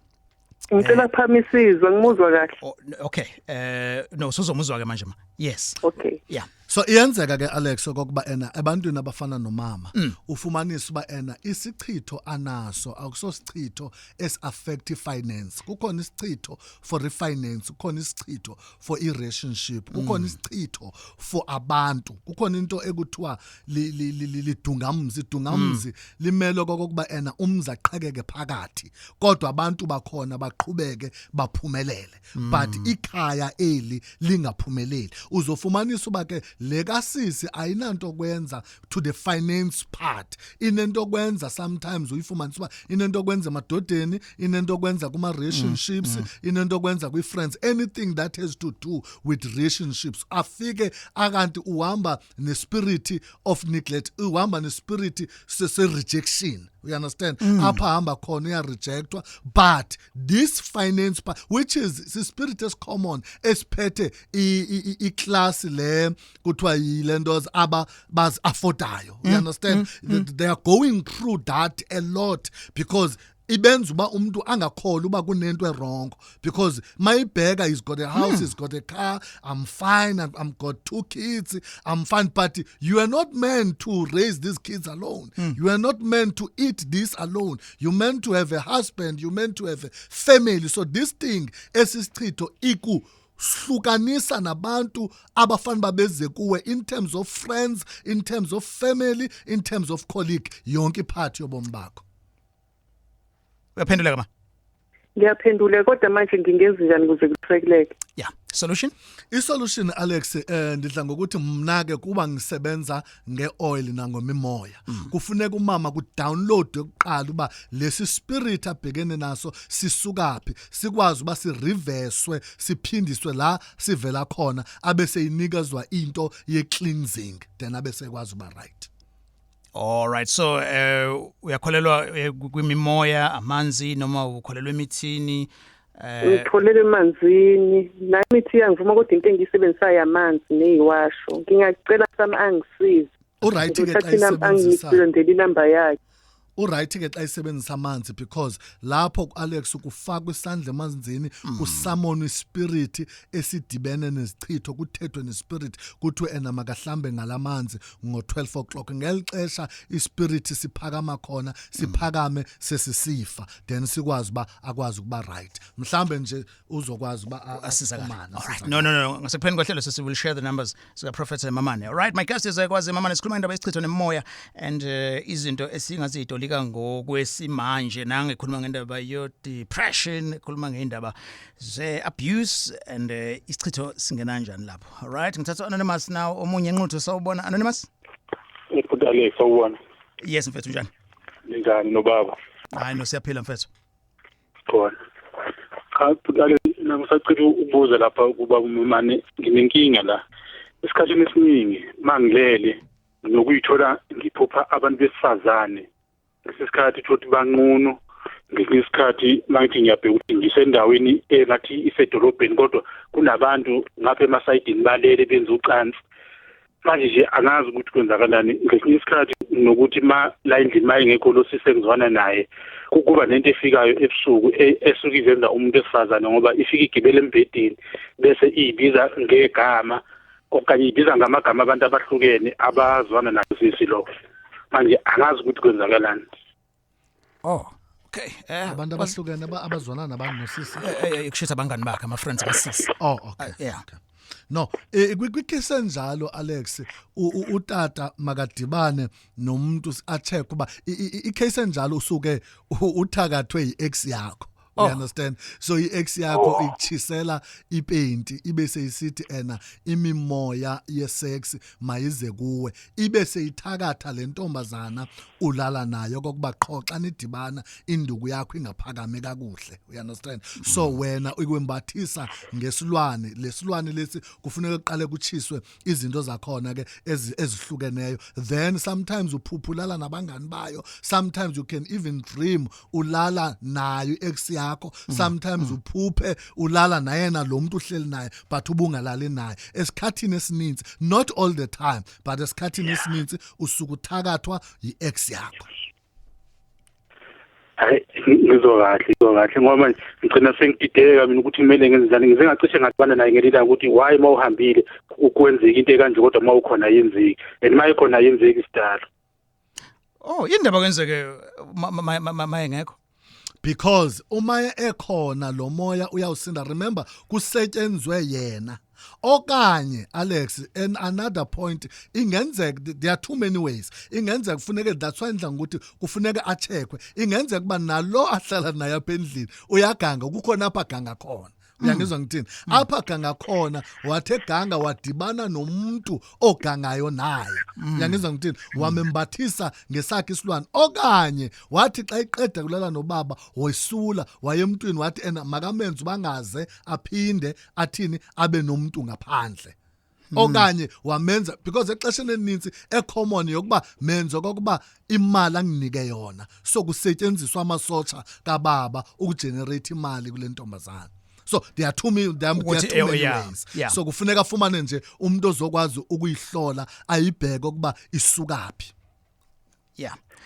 Ngicela kuphamisizwa, ngimuzwa kahle. Oh, okay, no, suzomuzwa ke manje ma, yes. Okay. Yeah. So iyenzeka ke, Alex, okokuba ena ebantwini abafana nomama ufumanisa uba ena isichitho anaso akusosichitho esi-affect finance. Kukhona isichitho for refinance, kukhona isichitho for i-relationship, kukhona isichitho for abantu, kukhona into ekuthiwa lidungamzi. Idungamzi limele okokuba ena umzi aqhekeke phakathi, kodwa abantu bakhona baqhubeke baphumelele, but ikhaya eli lingaphumeleli. Uzofumanisa uba ke le kasisi ayinanto kwenza to the finance part, inento kwenza sometimes uyifumanisa uba inento kwenza emadodeni, inento kwenza kuma relationships, inento kwenza kwi friends, anything that has to do with relationships. Afike akanti uhamba nespirit of neglect, uhamba nespirit se rejection, you understand? Apha hamba khona uya rejectwa. But this finance part, which is spirit is common esiphethe i class le kuthiwa yilento aba bazi affordayo, you understand? They are going through that a lot because ibenza uba umuntu angakholwa uba kunento ewrong, because mayibheka, he's got a house, he's got a car, "I'm fine, I'm got two kids, I'm fine." But you are not meant to raise these kids alone, you are not meant to eat this alone, you meant to have a husband, you meant to have a family. So this thing esisichitho iku hlukanisa nabantu abafana babeze kuwe in terms of friends, in terms of family, in terms of colleague, yonke ipart yobomi bakho. Uyaphenduleka ma? Ngiyaphendula, kodwa manje ngingenza njani ukuze kusekuleke? Yeah, solution. Isolution, Alex, ndidla ngokuthi mna ke kuba ngisebenza ngeoil nangomimoya, kufuneka umama ku download yokuqala uba lesi spirit abhekene naso sisukaphi, sikwazi uba si reverse, siphindiswe la sivela khona, abese inikezwa into ye cleansing, then abese ekwazi uba right. All right, so uyakholelwa kwimimoya, amanzi, noma ukholelwa emithini? Ngitholele emanzini nayo imithi iyangivuma, kodwa into engiyisebenzisayo amanzi neyiwasho. Ngingacela sami angisize. Uright ke xa Ngithathe isebenzisa. Angisendele inamba yakhe. Uright ke xa isebenzisa amanzi, because lapho kuAlex kufakwa isandla emanzini, kusummon ispirit esidibene nezichitho, kuthethwe nespirit, kuthiwe ena makahlambe ngalamanzi ngo-12 o'clock. Ngeli xesha ispirit siphakama khona, siphakame sesisifa, then sikwazi uba akwazi ukuba right, mhlambe nje uzokwazi uba asizakale. afumane, All right. asizakale. No. Ngasekupheleni kohlelo sisi will share the numbers sika Prophet Mamane. All right, my guest is Kwazi Mamane. Sikhuluma indaba yesichitho nemoya and izinto esingazitolika ngokwesimanje, nange khuluma ngendaba yo depression, khuluma ngeindaba ze abuse and isichitho singena kanjani lapho. All right, ngithatha anonymous now, omunye enquthu. Sawubona, anonymous. Ubhuti Alex, sawubona. Yes mfethu, njani? Ninjani nobaba? Hayi no, siyaphila mfethu. Khona. Cha bhuti Alex, ngisacela ukubuza lapha kuba mane, nginenkinga la. Esikhathini esiningi mangilele nokuyithola ngiphupha abantu besifazane. Ngesikhathi uthola ukuthi banqunu, ngesinye isikhathi mangithi ngiyabheka ukuthi ngisendaweni engathi isedolobheni, kodwa kunabantu ngapha emasayidini balele benza ucansi. Manje nje angazi ukuthi kwenzakalani. Ngesinye isikhathi nokuthi ma la endlini ma engekho lo sisi engizwana naye, kuba nento efikayo ebusuku esuke izenza umuntu wesifazane, ngoba ifika igibele embhedeni bese iyibiza ngegama okanye ibiza ngamagama abantu abahlukene abazwana nayo sisi lo. Manje angazi ukuthi kwenzakalani. Oh, okay. Abantu abahlukene abazwana nabantu nosisi? Kushitha abangani bakhe, ama friends kasisi. Oh, okay. Yeah. Okay. No, kwicase enjalo Alex, utata makadibane nomuntu acheck kuba icase enjalo usuke uthakathwe i-ex yakho. You understand? So i-ex yakho ikuchisela ipaint, ibe seyisithi ena imimoya yesex mayize kuwe, ibe seyithakatha le ntombazana ulala nayo, kokuba qho xa nidibana induku yakho ingaphakame kakuhle. You understand? So wena ukwembathisa ngesilwane, lesilwane lesi kufuneka kuqale kuchiswe izinto zakhona ke ezihlukeneyo. Then sometimes uphuphulala nabangani bayo, sometimes you can even dream ulala nayo ex yakho, sometimes uphuphe ulala nayena lo muntu uhleli naye but ubungalali naye. Esikhathini esininzi, not all the time, but esikhathini esininzi usuke uthakathwa yi-ex yakho. Hayi, ngizwa kahle, ngizwa kahle, ngoba manje ngigcina sengidideka mina ukuthi kumele ngenze njani. Ngize ngacishe ngadibana naye ngelilanga ukuthi why uma uhambile kwenzeka into ekanje, kodwa uma ukhona ayenzeki, and uma ikhona ayenzeki isidalo. Oh, indaba kwenzeke mayengekho. Because uma ekhona lo moya uyawusinda. Remember, kusetshenzwe yena. Okanye Alex, and another point ingenzeka, there are too many ways ingenzeka, kufuneke, that's why ndla ngokuthi kufuneka acheckwe. Ingenzeka kuba nalo ahlala naye apha endlini uyaganga, kukhona apha aganga khona. Uyangizwa ngithini? Apha ganga khona, wathi eganga wadibana nomuntu ogangayo naye. Uyangizwa ngithini? Wamembathisa ngesakhe isilwane, okanye wathi xa iqeda kulala nobaba wesula wayemntwini, wathi ena makamenze bangaze aphinde athini abe nomuntu ngaphandle, okanye wamenza, because exesheni elininzi ecommon yokuba menze kokuba imali anginike yona, so kusetshenziswa amasotsha kababa ukugenerate imali kule ntombazana. So there are Ukuthi, too many ways. So kufuneka afumane nje umuntu ozokwazi ukuyihlola, ayibheke ukuba isukaphi.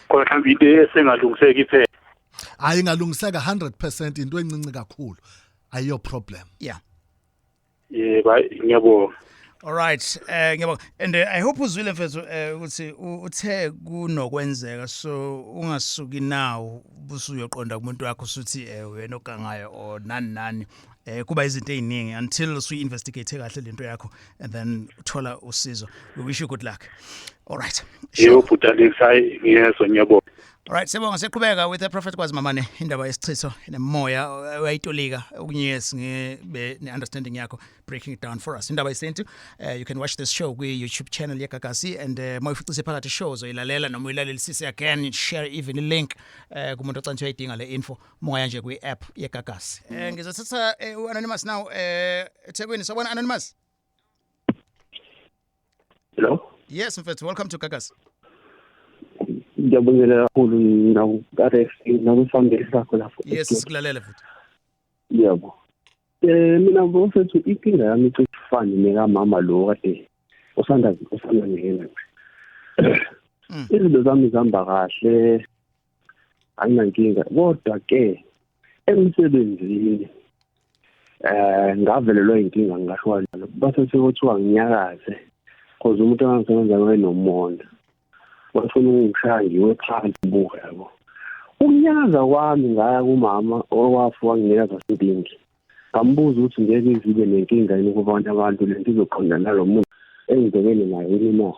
Kodwa mhlawumbe into esengalungiseki iphela. Hayi, ingalungiseka 100%, into encinci kakhulu, ayiyo problem. Yebo, hayi, ngiyabonga. All right, ngiyabonga. And I hope uzwile mfethu ukuthi uthe kunokwenzeka, so ungasuki now busuyoqonda kumuntu wakho usuthi wena ogangayo or nani nani. Kuba izinto eziningi until usu investigate kahle lento yakho and then uthola usizo. We wish you good luck. All right. Yebo bhuti Alex, hayi ngiyezwa, ngiyabonga. All right, siyabonga. Siqhubeka with the Prophet Kwazi Mamane, indaba yesichitho nemoya uyayitolika okunyes ngibe ne-understanding yakho, breaking it down for us. Indaba yesintu, you can watch this show kwi YouTube channel yeGagasi and mawuficise phakathi show uzoyilalela noma uyilalelisise again, share even i link kumuntu ocanthi uyayidinga le info, mongaya nje kwi app yeGagasi. Ngizothatha u-anonymous now eThekwini. Sawubona, anonymous. Hello. Yes mfethu, welcome to Gagasi. Ngiyabongelela kakhulu naku-Alex nakufambeli sakho lapho. Yes, sikulalele futhi. Yebo. Mina mfowethu, inkinga yami icishe ifane nekamama lo kade osanda ngena nje. Izinto zami zihamba kahle, anginankinga, kodwa ke emsebenzini ngavelelwa inkinga, ngisho kanjalo. Base sekuthiwa nginyakaze because umuntu engangisebenza naye nomona, wafuna ukungishaya ngiwe phansi, buka yabo. Ukunyakaza kwami, ngaya kumama owafu wanginikeza something, ngambuza ukuthi ngeke izibe nenkinga yini kubantu abantu lento izoqonda nalo muntu engibhekene naye yini na.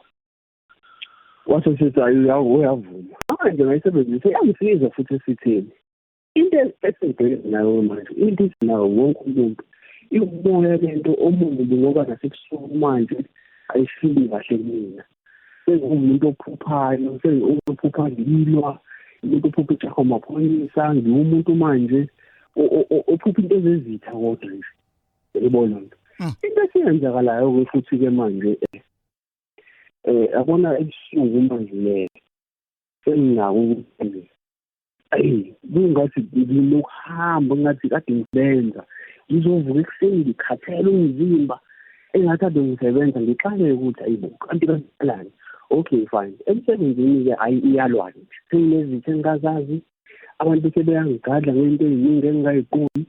Wase sithi hayi, uyavuma. Manje ngayisebenzisa, iyangisiza futhi esitheni. Into esengibhekene nayo manje, into esinayo wonke umuntu, iwumoya lento omubi, ngoba nasebusuku manje ayifiki kahle kumina. Sengumuntu ophuphayo, sengumuntu ophupha ngilwa, umuntu ophupha ijaha amaphoyisa, ngiwumuntu manje ophupha into ezezitha, kodwa nje yibona nto. Into esiyenzakalayo-ke futhi-ke manje, yabona ebusuku manje le senginako ukuthi ayi, kungathi nginokuhamba, ngathi kade ngisebenza, ngizovuka ekuseni ngikhathele umzimba, engathi ade ngisebenza, ngixakeke ukuthi ayibo, kanti kanjalani. Okay, fine. Emsebenzini-ke ayi, iyalwa nje, senginezitha engingazazi, abantu sebeyangigadla ngento ey'ningi engingayiqondi,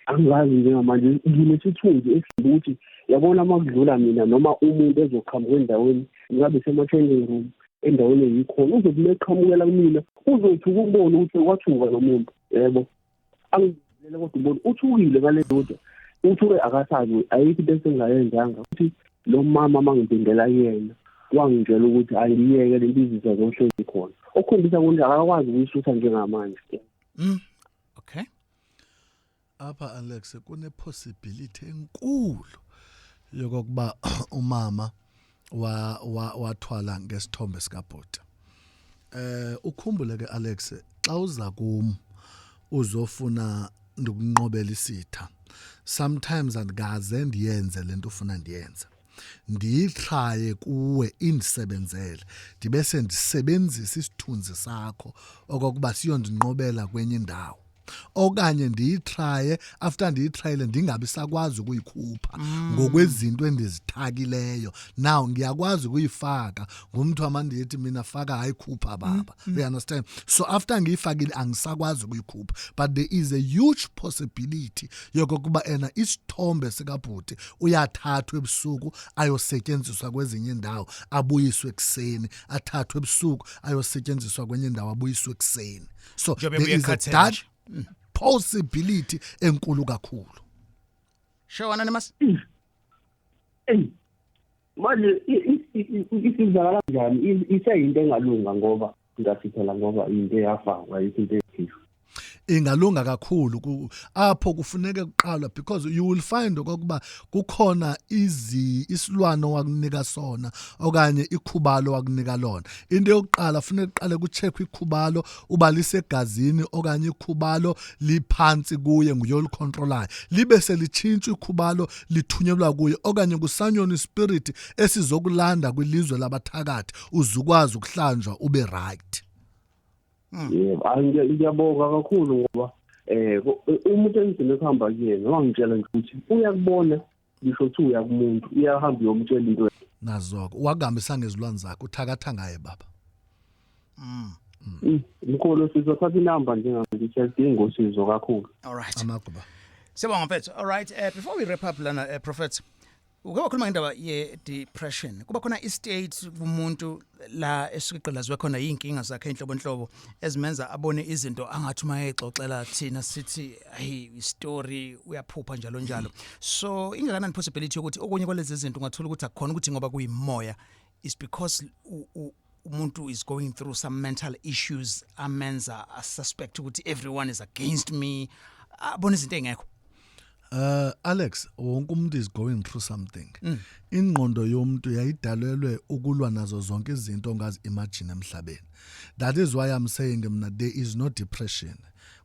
angazi. Njengamanje nginesithunzi esibi ukuthi yabona uma kudlula mina noma umuntu ezoqhamuka endaweni, ngabe sema-changing room endaweni eyikhona, uzothi uma eqhamukela kumina uzothi ukubona ukuthi kwathuka lo muntu. Yebo, angilele, kodwa ubona uthukile ngale, kodwa uthuke akasazi. Ayikho into esengayenzanga ukuthi lo mama uma ngibindela yena wangitshela ukuthi ayiyeke lento, izitha zohlezi khona, okukhombisa ukuthi akakwazi ukuyisusa njengamanje. Okay. Apha Alex, kune possibility enkulu yokokuba umama wa wathwala ngesithombe sikabhuti. Ukhumbule ke Alex, xa uza kum uzofuna ndikunqobela isitha, sometimes andikaze ndiyenze lento ufuna ndiyenze, ndiyitraye kuwe indisebenzele, ndibe sendisebenzisa isithunzi sakho okokuba siyondinqobela kwenye indawo, okanye ndiyitraye, after ndiyitrayile ndingabi sakwazi ukuyikhupha ngokwezinto endizithakileyo. Now ngiyakwazi ukuyifaka ngumntu amandithi mina faka, hayi khupha baba, you understand? So after ngiyifakile angisakwazi ukuyikhupha, but there is a huge possibility yokokuba ena isithombe sikabhuti uyathathwa ebusuku ayosetyenziswa kwezinye indawo, abuyiswe ekuseni, athathwe ebusuku ayosetyenziswa kwenye indawo, abuyiswe ekuseni. So njengoba there is a ekhathele that nje. Possibility enkulu kakhulu. Sure, anonymous. Eyi, manje isizakala kanjani? Iseyinto engalunga ngoba ngathi phela ngoba into eyafakwa, ayikho into ekhishwa. Ingalunga kakhulu apho kufuneke kuqalwa, because you will find okokuba kukhona isilwane owakunika sona okanye ikhubalo wakunika lona. Into yokuqala, funeka kuqale kucheckwe ikhubalo uba lisegazini okanye ikhubalo liphansi kuye, nguye olicontrolayo, libe selitshintshwa ikhubalo lithunyelwa kuye, okanye kusanyona ispirit esizokulanda kwilizwe labathakathi, uzukwazi ukuhlanjwa ube right. Yebo, hayi, ngiyabonga kakhulu ngoba umuntu engigcine kuhamba kuyena wangitshela nje ukuthi uyakubona, ngisho ukuthi uya kumuntu, uyahamba uyomtshela into. Nazo-ke wakuhambisa ngezilwane zakhe, uthakatha ngaye baba. Mkhulu, sizothatha inamba njengamanje, siyadinga usizo kakhulu. All right. Amaguba. Siyabonga mfethu. All right, before we wrap up lana, Prophet, uke wakhuluma ngendaba ye depression. Kuba khona i-state kumuntu la esuke igqilazwe khona inkinga zakhe inhlobonhlobo ezimenza abone izinto angathi uma exoxela thina sithi hey, story, uyaphupha njalo njalo. So ingakanani possibility yokuthi okunye kwalezi zinto ungathola ukuthi akukhona ukuthi ngoba kuyimoya, is because umuntu is going through some mental issues amenza a suspect ukuthi everyone is against me, abona izinto engekho? Alex, wonke umuntu is going through something. Ingqondo yomuntu yayidalelwe ukulwa nazo zonke izinto ongazi imagine emhlabeni. That is why I'm saying mina there is no depression.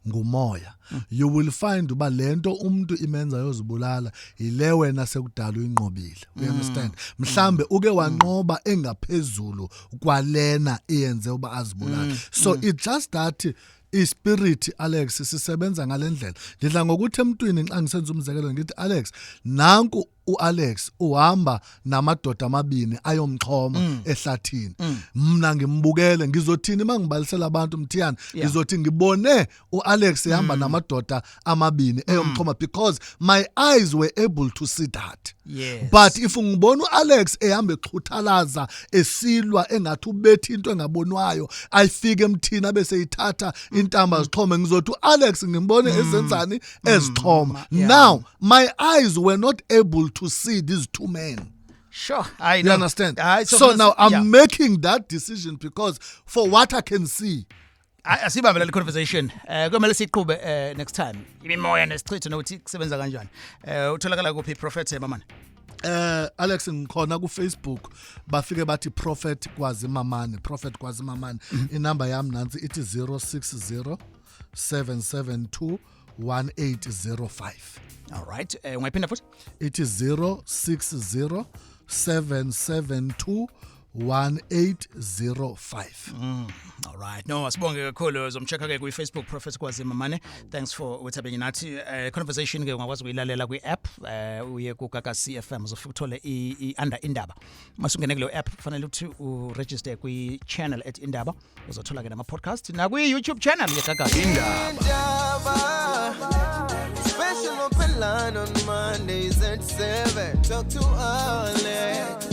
Ngumoya. You will find uba lento umuntu imenza yozibulala ile wena sekudala uyinqobile. You understand? Mhlambe uke wanqoba engaphezulu kwalena iyenze uba azibulala. So it's just that. Ispirit, Alex, sisebenza ngalendlela. Ngidla ngokuthi emntwini, xa ngisenza umzekelo, ngithi, "Alex, nanku uAlex uhamba namadoda amabini ayomxhoma ehlathini." Mina ngimbukele, ngizothini mangibalisela abantu, Mthiyana? Ngizothi ngibone uAlex ehamba namadoda amabini eyomxhoma because my eyes were able to see that. But if ngibona uAlex ehamba exhuthalaza, esilwa, engathi ubethe into engabonwayo, ayifike emthini abe seyithatha intamba zixhome, ngizothi uAlex ngimbone ezenzani, ezixhoma. Now my eyes were not able to see these two men. Sure, I You know. understand? Hayi, So now I'm making that decision because for what I can see. Asibambe le conversation, kumele siqhube next time, imimoya nesichitho nokuthi kusebenza kanjani. Utholakala kuphi, Prophet Mamane? Alex, ngikhona ku Facebook, bafike bathi Prophet Kwazi Mamane, Prophet Kwazi Mamane. Inamba yami nansi, ithi 060 772 1805. All right, ungayiphinda futhi? Ithi 060 772 1805. All right, no, asibonge kakhulu. Uzomchecka ke kwi-Facebook, Prophet Kwazi Mamane. Thanks for ukuthi abenye nathi. Conversation ke ungakwazi ukuyilalela kwi-app, uye kuGagasi FM, uzofika uthole i-under Indaba. Masungene kuleyo app, kufanele ukuthi uregister kwi-channel at Indaba, uzothola ke nama-podcast nakwi-YouTube channel yeGagasi. Indaba. Special open line on Mondays at 7. Talk to Alex.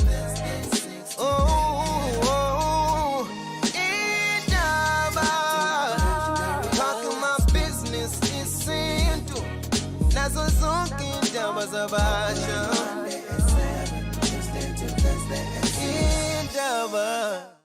Oh, Indaba. Talking my business isintu. Nazo zonke indaba zabasha. Indaba.